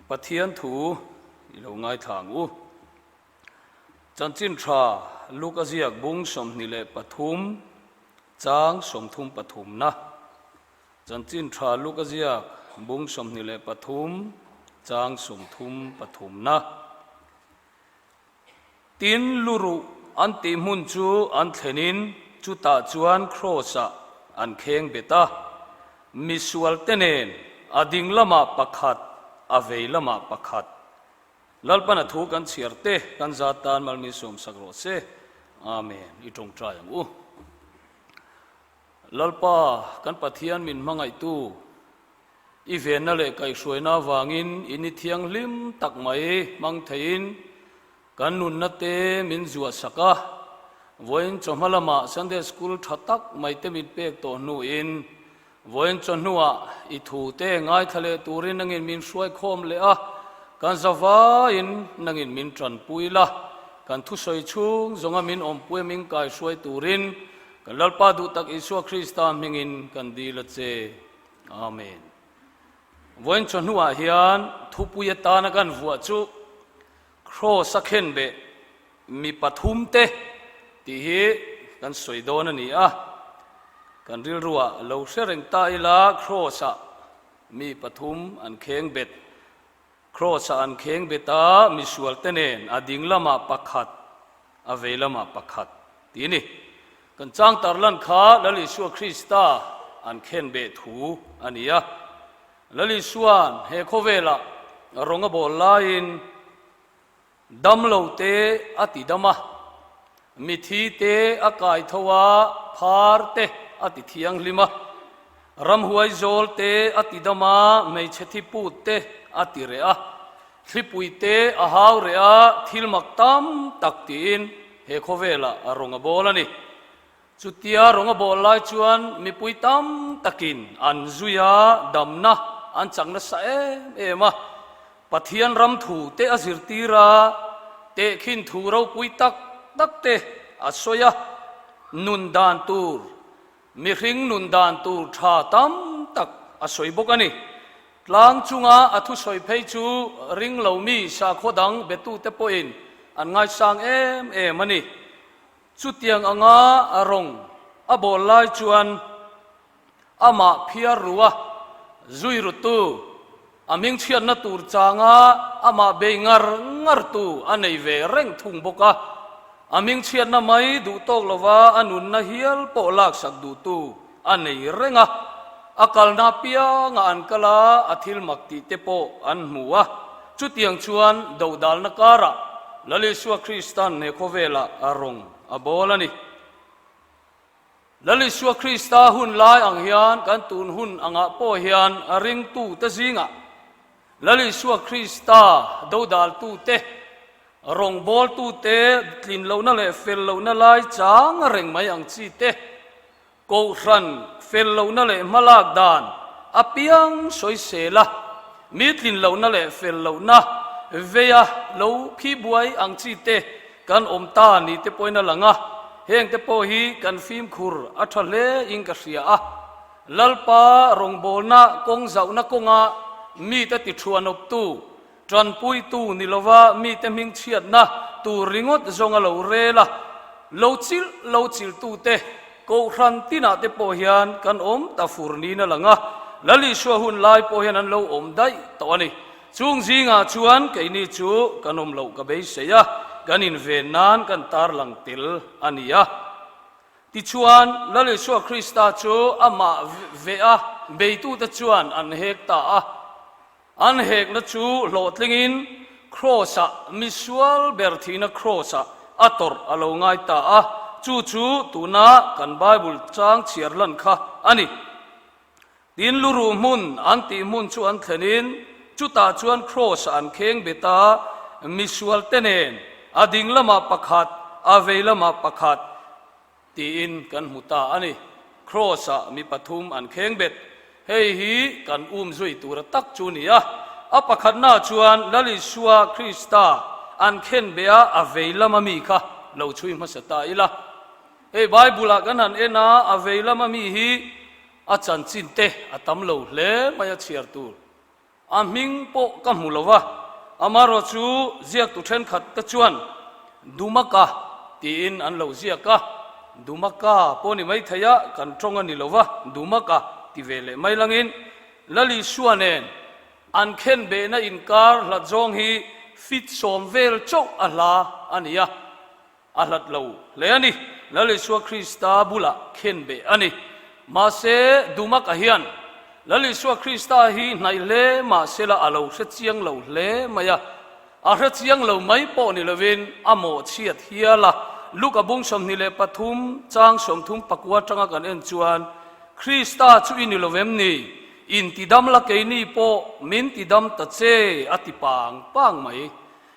Pathian thu i lo ngaithla ang u. Chanchin tha Luka ziak bung 23 chang 33 na. Chanchin tha Luka ziak bung 23 chang 33 na. Tin, luruh an tih hmun chu an thlenin chutah chuan Kraws-ah an kheng bet a, misualte nen a ding lamah pakhat, a vei lamah pakhat. Lalpan a thu kan chhiar te kan zat tan malmi sawmsak rawh se. Amen. I tawngtai ang u. Lalpa, kan Pathian min hmangaihtu, I venna leh kaihhruaina avangin i ni thianghlim tak mai hmang theiin kan nunna te min zuah sak a. Vawiin chawhma lamah Sunday School tha tak mai te min pek tawh hnuin vawiin chawhnuah i thu te ngaithla leh turin nangin min hruai khawm leh a, kan zavaiin nangin min tanpui la, kan thusawi chhung zawnga min awmpui a min kaihruai turin kan Lalpa duh tak Isua Krista hmingin kan dil a che. Amen. Vawiin chawhnuah hian thupui atana kan vuah chu Kraws a khenbeh mi pathumte tih hi kan sawi dawn a ni a. Kan rilruah lo hre reng ta ila Kraws-ah mi pathum an khengbet. Kraws-ah an khengbet a, misualte nen a ding lamah pakhat, a vei lamah pakhat tih a ni. Kan chang tarlan kha Lal Isua Krista an khenbeh thu a ni a. Lal Isua'n he khawvelah rawng a bawl laiin damlo te a ti dam a, mithi te a kai tho a, phar te a ti thianghlim a, ramhuai zawl te a ti dam a, hmeichhe thi put te a ti reh a, thlipui te a hau reh a, thil mak tam tak tiin He khawvelah a rawng a bawl a ni. Chutia rawng a bawl lai chuan mipui tam takin an zui a, damna an chak nasa em em a. Pathian ram thu te a zirtir a, tehkhin thu ropui tak tak te a sawi a, nun dan tur, mihring nun dan tur tha tam tak a sawi bawk a ni. Tlang chunga a thusawi phei chu ring lo mi sakhaw dang betute pawhin an ngaisang em em a ni. Chutiang anga a rawng a bawl lai chuan amah phiar ru a, zui rutu, a hmingchhiatna tur changa amah bei ngar ngartu a nei ve reng thung bawk a. A hmingchhiatna mai duh tawk lova a nunna hial pawh laksak duhtu a nei reng a, a kalna apianga an kal a, a thil mak tih te pawh an hmu a. Chutiang chuan dodalna karah Lal Isua Krista'n he khawvelah a rawng a bawl a ni. Lal Isua Krista hun lai ang hian kan tun hun angah pawh hian a ringtute zingah Lal Isua Krista dodaltute, rawngbawltute tlin lohna leh fel lohna lai chang reng mai ang chi te, Kohhran fel lohna leh hmalak dan apiang sawisel a, mi tlin lohna leh fel lohna veia lo phi buai ang chi te kan awm ta ni te pawhin a lang a, heng te pawh hi kan fimkhur a tha hle in ka hria a. Lalpa rawngbawlna kawng zauhna kawnga mite tithuanawptu, Tanpuitu ni lova mite hmingchhiatna tur ringawt zawng a lo rel a, lo chilh lo chilhtute Kohhran tinah te pawh hian kan awm ta fur niin a lang a, Lal Isua hun lai pawh hian an lo awm daih tawh a ni. Chung zingah chuan keini chu kan awm loh ka beisei a, kan inven nan kan tarlang tel a ni a. Tichuan, Lal Isua Krista chu amah veh a beitute chuan an hek ta a. An hekna chu hlawhtlingin Kraws-ah, misual ber thihna Kraws-ah a tawrh a lo ngai ta a, chu chu tuna kan Bible chang chhiar lan kha a ni. Tin, luruh hmun an tih hmun chu an thlenin chutah chuan Kraws-ah an kheng bet a, misualte nen a ding lamah pakhat, a vei lamah pakhat, Tiin kan hmu ta a ni. Kraws-ah mi pathum an kheng bet. Hei hi kan um zui tura tak chu ni a. A pakhatna chuan Lal Isua Krista an khen beh a, a vei lama mi kha lo chhui hmasa ta ila. Hei Bible-ah kan han en a, a vei lama mi hi a chanchin te a tam lo hle mai a chhiar tur. A hming pawh ka hmu lo va, amaherawhchu ziaktu thenkhat te chuan Dumaka tiin an lo ziak a, Dumaka pawh ni maithei a, kan tawng a ni lo va, Dumaka ti ve leh mai langin Lalisua nen an khenbehna inkar hlat zawng hi fit sawm vel chauh a hla a ni a. A hlat lo hle a ni. Lal Isua Krista bulah khenbeh a ni. Mahse, Dumaka hian Lal Isua Krista hi hnaih hle mahsela a lo hre chiang lo hle mai a. A hre chiang lo mai pawh ni lovin a mawhchhiat hial a. Luka bung 23 chang 30 pakua atanga kan en chuan, Krista chu i ni lo vem ni? Intidam la keini pawh min tidam ta che a ti pang pang mai.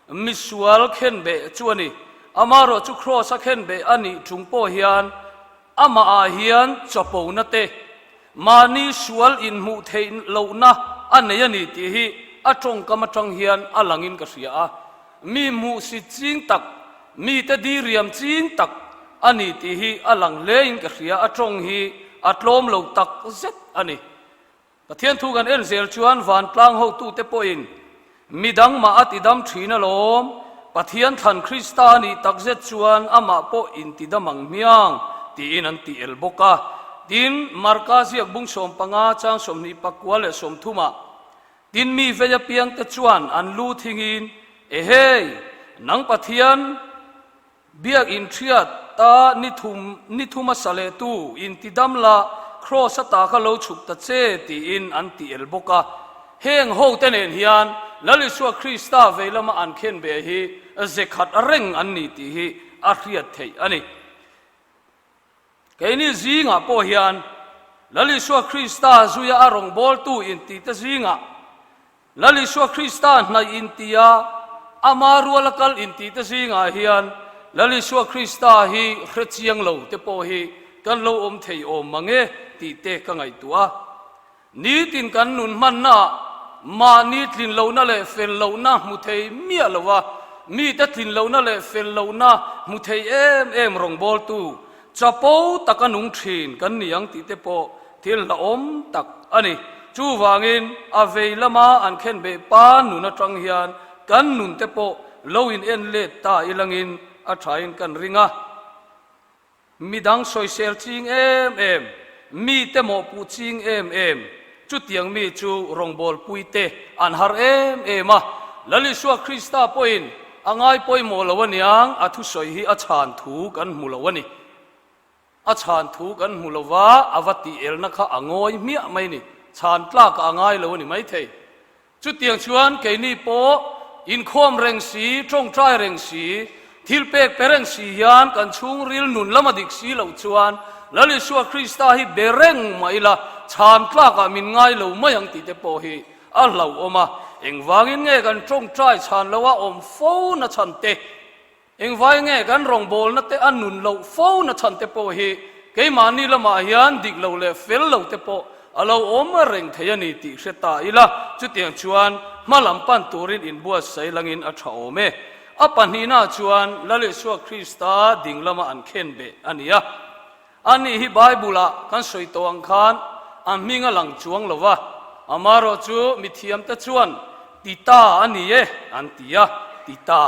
Misual khenbeh chu a ni. Amaherawh chu Kraws a khenbeh a nih chung pawh hian amah ah hian chawpona te, mahni sual inhmuh theih lohna a nei a ni tih hi a tawngkam atang hian a langin ka hria a. Mi hmuhsit ching tak, mite diriam ching tak a ni tih hi a lang hlein ka hria. A tawng hi a tlawm lo tak zet a ni. Pathian thu kan en zel chuan vantlang hotute pawhin midang mah a tidam thin alawm, Pathian thlan Krista a nih takzet chuan amah pawh intidam ang hmiang tiin an ti el bawk a. Tin, Marka ziak bung 15 chang 21 leh 30 ah, Tin mi vei apiangte chuan an lu thingin, Ehei, nang Pathian, Biak inhriat a ni thum ni thum a sa leh tu inti dam la Kraws a ta kha lo chhuk ta che tiin an ti el bawk a. Heng ho te nen hian Lal Isua Krista vei lama an khen ve hi ze khat reng an ni tih hi a hriat theih a ni. Keini zingah pawh hian Lal Isua Krista zuia a rawngbawltu intite zingah Lal Isua Krista hnaih intia ama ruala kal intihte zingah hian Lal Isua Krista hi hre chiang lo te pawh hi kan lo awm thei awm mang e tih te ka ngaihtuah a. Nitin kan nun hmannaah mahni tlin lohna leh fel lohna hmu thei miah lo a, mite tlin lohna leh fel lohna hmu thei em em rawngbawltu Chapo taka nung thin kan ni ang tih te pawh thil hlauhawm tak a ni. Chuvangin a vei lama an khen beh pa nun atang hian kan nun te pawh lo in en let ta ilangin a thain kan ring a. Midang sawisel ching em em, mite mawhpuh ching em em, chutiang mi chu rawngbawlpui te an har em em a. Lal Isua Krista pawhin A ngai pawimawh lo aniang, a thusawi hi a chhan thu kan hmu lo a ni. A chhan thu kan hmu lo va, a va tih elna kha a ngawi hmiah mai ni. Chhan tlakah a ngai lo a ni maithei. Chutiang chuan keini pawh inkhawm reng si, tawngtai reng si, thil pek pe reng si hian kan chhungril nun lama dik si loh chuan Lal Isua Krista hi be reng mah ila chhan tlakah min ngai lo mai ang tih te pawh hi A hlauhawm a, engvangin nge kan tawngtai chhan loh a awm fo na chhan te, engvai nge kan rawngbawlna te a nun loh fo na chhan te pawh hi keimahni lamah hian dik lo leh fel lo te pawh a lo awm reng thei a ni tih hre ta ila, chutiang chuan hma lam pan turin inbuatsaih langin a tha awm e. A pahnihnaah chuan Lal Isua Krista ding lama an khenbeh a ni a. Ani hi Bible-ah kan sawi tawh ang khan a hming a lang chuang lo va, amaherawh chu mithiamte chuan Tita a ni e an ti a, Tita.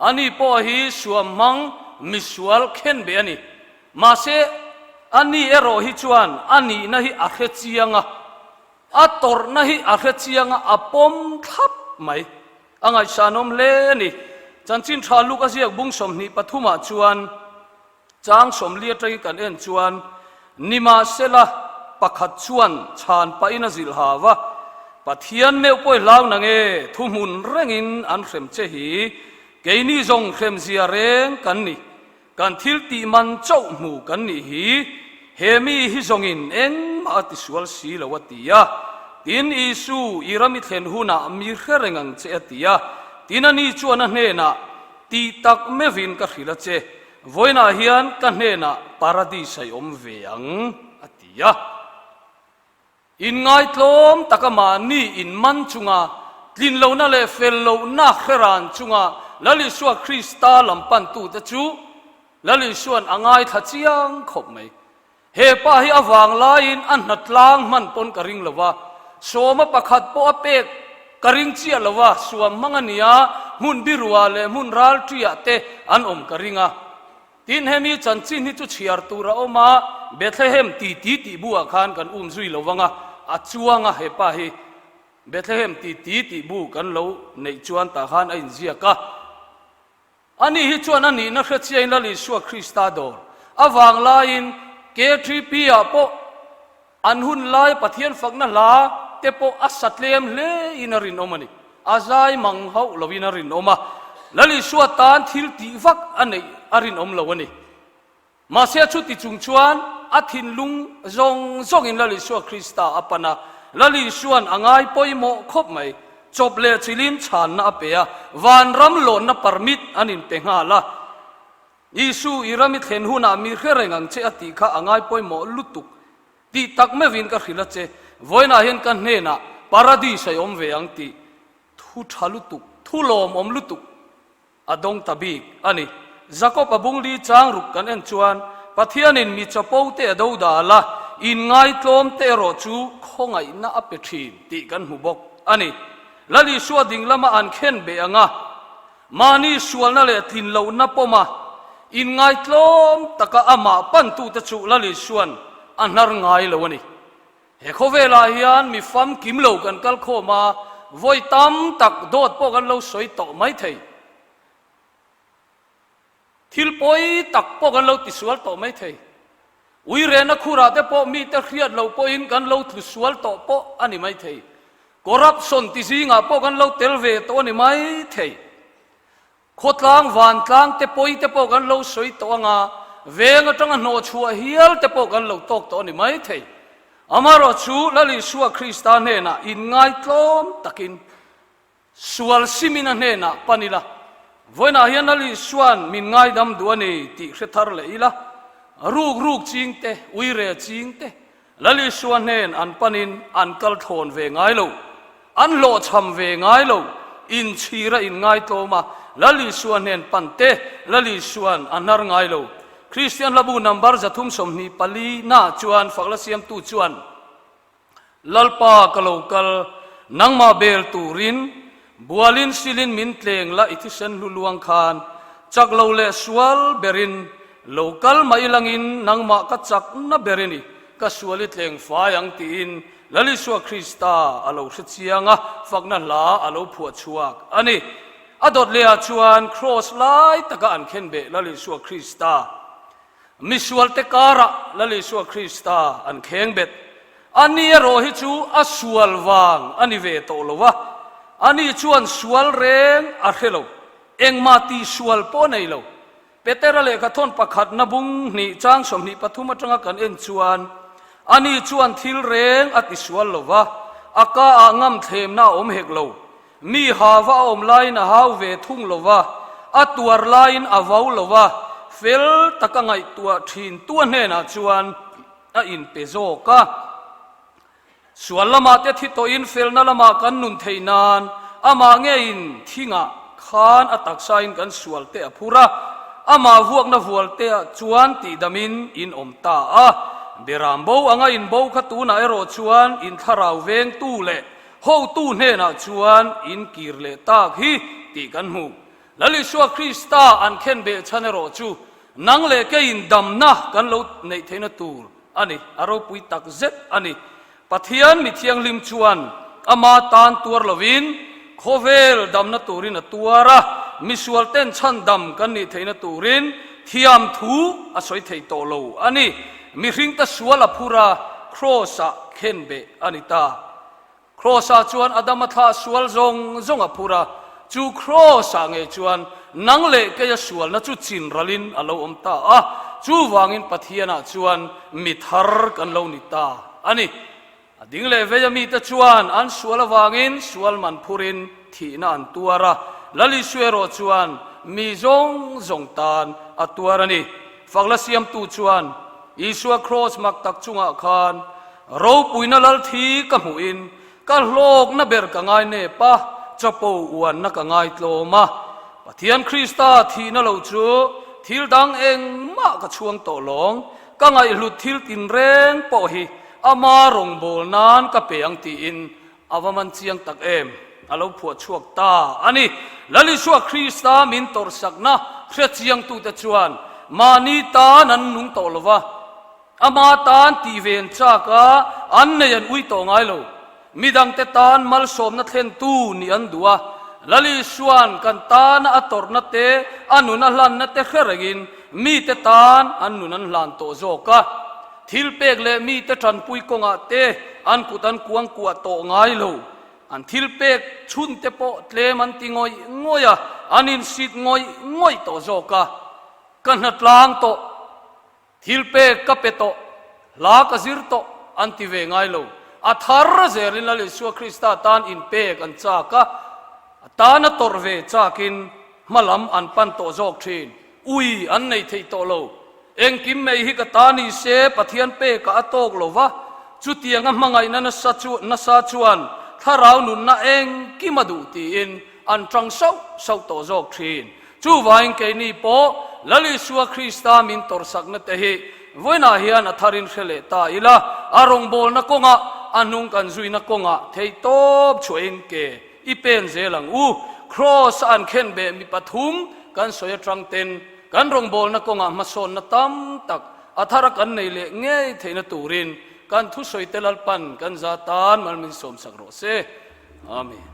Ani pawh hi suam hmang misual khenbeh a ni. Mahse, ani erawh hi chuan a nihna hi a hre chiang a, a tawrhna hi a hre chiang a, a pawm thlap mai. A ngaihsanawm hle a ni. Chanchin tha Luka ziak bung 20 pathumah chuan, Chang sawmli atangin kan en chuan nimahsela pakhat chuan chhan pahin a zilh hau a, Pathian meuh pawh i hlau nang e, thuhmun rengin an hrem che hi, keini zawng hremzia reng kan ni, kan thil tih man chauh hmu kan nih hi, he mi hi zawngin engmah a tisual si lo a ti a. Tin, Isu, i ram i thlen hunah mi hre reng ang che a ti a. Tin, ani chuan a hnenah, Tih tak meuhin ka hrilh a che, vawiinah hian ka hnenah Paradis a i awm ve ang, a ti a. Inngaihtlawm taka mahni inman chunga tlinlohna leh fellohna hreran chunga Lal Isua Krista lam pantute chu Lal Isua'n a ngaithla chiang khawp mai. He pa hi a vang laiin a hnatlang hman pawn ka ring lo va, sawma pakhat pawh a pek. ka ring chiah lo a, suam hmang a nia, hmun biruah leh hmun ral ṭiah te an awm ka ring a. Tin, hemi chanchin hi chu chhiar tur a awm a, Bethlehem ti ti tih buah khan kan um zui lo vang a, a chuang a hepa hi. Bethlehem ti ti tih bu kan lo neih chuan tah khan a inziak a. Ani hi chuan a nihna hre chiain Lal Isua Krista dawr avang laiin KTP ah pawh an hun lai Pathian fakna hla te pawh a sa tlem hle in a rinawm a ni. A zai mang hauh lovin a rinawm a, Lal Isua tan thil tih vak a neih a rinawm lo a ni. Mahse chuti chung chuan a thinlung zawng zawngin Lal Isua Krista a pan a, Lal Isua'n a ngai pawimawh khawp mai. Chawp leh chilin chhanna a pe a, vanram lawnna permit an inpe nghal a. Isu, i ram i thlen hunah mi hre reng ang che a tih kha a ngai pawimawh lutuk. Tih tak meuhin ka hrilh a che, vawiinah hian ka hnenah Paradis a i awm ve ang tih thu tha lutuk, thu lawmawm lutuk. A dawng ta bik a ni. Jakob a bung li chang ruk kan en chuan Pathianin mi chapo te a do dal a, inngaitlawm te erawh chu khawngaihna a pe thin tih kan hmu bawk a ni. Lal Isua ding lama an khen beh ang a, mahni sualna leh tlin lohna pawma inngaitlawm taka amah pantute chu Lal Isua'n a hnar ngai lo a ni. He khawvelah hian mi famkim lo kan kal khawm a, vawi tam tak dawt pawh kan lo sawi tawh mai thei. Thil pawi tak pawh kan lo tisual tawh mai thei. Uirehna khurah te pawh mite hriat lo pawhin kan lo tlu sual tawh pawh a ni mai thei. Corruption ti zingah pawh kan lo tel ve tawh a ni mai thei. Khawtlang vantlang te pawi te pawh kan lo sawi tawh ang a, veng atanga hnawh chhuah hial te pawh kan lo tawk tawh a ni mai thei. Amaherawh chu Lal Isua Krista hnenah inngaitlawm takin sual simin a hnenah pan ila, vawiinah hian Lal Isua'n min ngaidam duh a ni tih hre thar leh ila, ruk ruk ching te, uire ching te, Lal Isua hnen an panin an kal thlawn ve ngai lo, an hlawhchham ve ngai lo, inchhir a inngaitlawm a, Lal Isua hnen pan te Lal Isua'n a hnar ngai lo. Kristian hlabu number 324 na chuan fakla siamtu chuan, Lalpa ka lo kal, nangmah bel turin, bualin silin min tleng la i thisen hlu luang khan, chak lo leh sual berin, Lo kal mah ilangin nangmah ka chakna ber i ni, ka sual i tleng fai ang tiin Lal Isua Krista a lo hre chiang a, fakna hla a lo phuah chhuak a ni. A dawt lehah chuan Kraws lai taka an khenbeh Lal Isua Krista, misualte karah Lal Isua Krista an khengbet. Ani erawh hi chu a sual vang a ni ve tawh lo a, ani chuan sual reng a hre lo, engmah tihsual pawh a nei lo. Petera lehkha thawn pakhatna bung hnih chang 23 atanga kan en chuan, Ani chuan thil reng a tisual lo va, a ka ah ngam thlemna a awm hek lo. Mi hava a awm laiin a hau ve thung lo va, a tuar laiin a vau lo va, fel taka ngaihtuah thin tua hnenah chuan a inpe zawk a. Sual lamah te thi tawhin felna lamah kan nun theih nan amah ngeiin thingah khan a taksain kan sual te a phur a, amah vuakna vual te ah chuan tihdamin in awm ta a. Beram bo anga in bo kha tunah erawh chuan in thlarau vengtu leh hotu hnenah chuan in kir leh tak hi tih kan hmu. Lal Isua Krista an khenbeh chhan erawh chu nang leh keiin damna kan lo neih theihna tur a ni, a ropui tak zet a ni. Pathian mi thianghlim chuan ama tan tuar lovin khawvel damna turin a tuar a, misual ten chhan dam kan nih theihna turin thiam thu a sawi thei tawh lo a ni. Mihringte sual a phur a, Kraws-ah khenbeh a ni ta. Kraws-ah chuan Adama thlah sual zawng zawng a phur a, chu Kraws-ah ngei chuan nang leh keia sualna chu chin ralin a lo awm ta a, chuvangin Pathianah chuan mi thar kan lo ni ta a ni. A ding leh veia mite chuan an sual avangin sual man phurin thihna an tuar a, Lal Isu erawh chuan mi zawng zawng tan a tuar a ni. Fakla siamtu chuan Isua Kraws mak tak chungah khan Ropuina lal thi ka hmuhin ka hlawkna ber ka ngai nep a, chapo uanna ka ngai tlawm a. Pathian Krista thihna lo chu thil dang engmah ka chhuang tawh lawng, ka ngaihhlut thil tinreng pawh hi ama rawngbâwl nân ka pe ang tiin a va man chiang tak em. a lo phuah chhuak ta a ni. Lal Isua Krista min tawrhsakna hrechiangtute chuan mahni tan an nung tawh lo va, ama tan tih ve an chak a, an nei an ui tawh ngai lo. Midangte tan malsawmna thlentu nih an duh a, Lal Isua'n kan tana a tawrhna te, a nun a hlanna te hre rengin mite tan an nun an hlan tawh zawk a. Thil pek leh mite tanpui kawngah te an kut an kuang kuah tawh ngai lo. An thil pek chhun te pawh tlem an ti ngawih ngawih a, an insit ngawih ngawih tawh zawk a. Ka hnatlang tawh, thil pek ka pe tawh, hla ka zir tawh an ti ve ngai lo. A thar zelin Lal Isua Krista tan inpek an chak a, a tana tawrh ve chakin hma lam an pan tawh zawk thin. Ui an nei thei tawh lo. Engkim mai hi ka ta ni se Pathian pekah a tawk lo va, chutianga hmangaihna nasa chu nasa chuan thlarau nunna engkim a duh tiin an tang sauh sauh tawh zawk thin. Chuvangin keini pawh Lal Isua Krista min tawrhsakna te hi vawiinah hian a tharin hre leh ta ila, a rawngbawlna kawngah, a hnung kan zuina kawngah theihtawp chhuahin ke i pen zel ang u. Kraws a an khenbeh mi pathum kan sawi atang ten Kan rawngbawlna kawngah hmasawnna tam tak a thara kan nei leh ngei theihna turin kan thusawi te Lalpan kan za tan mal min sawmsak rawh se. Amen.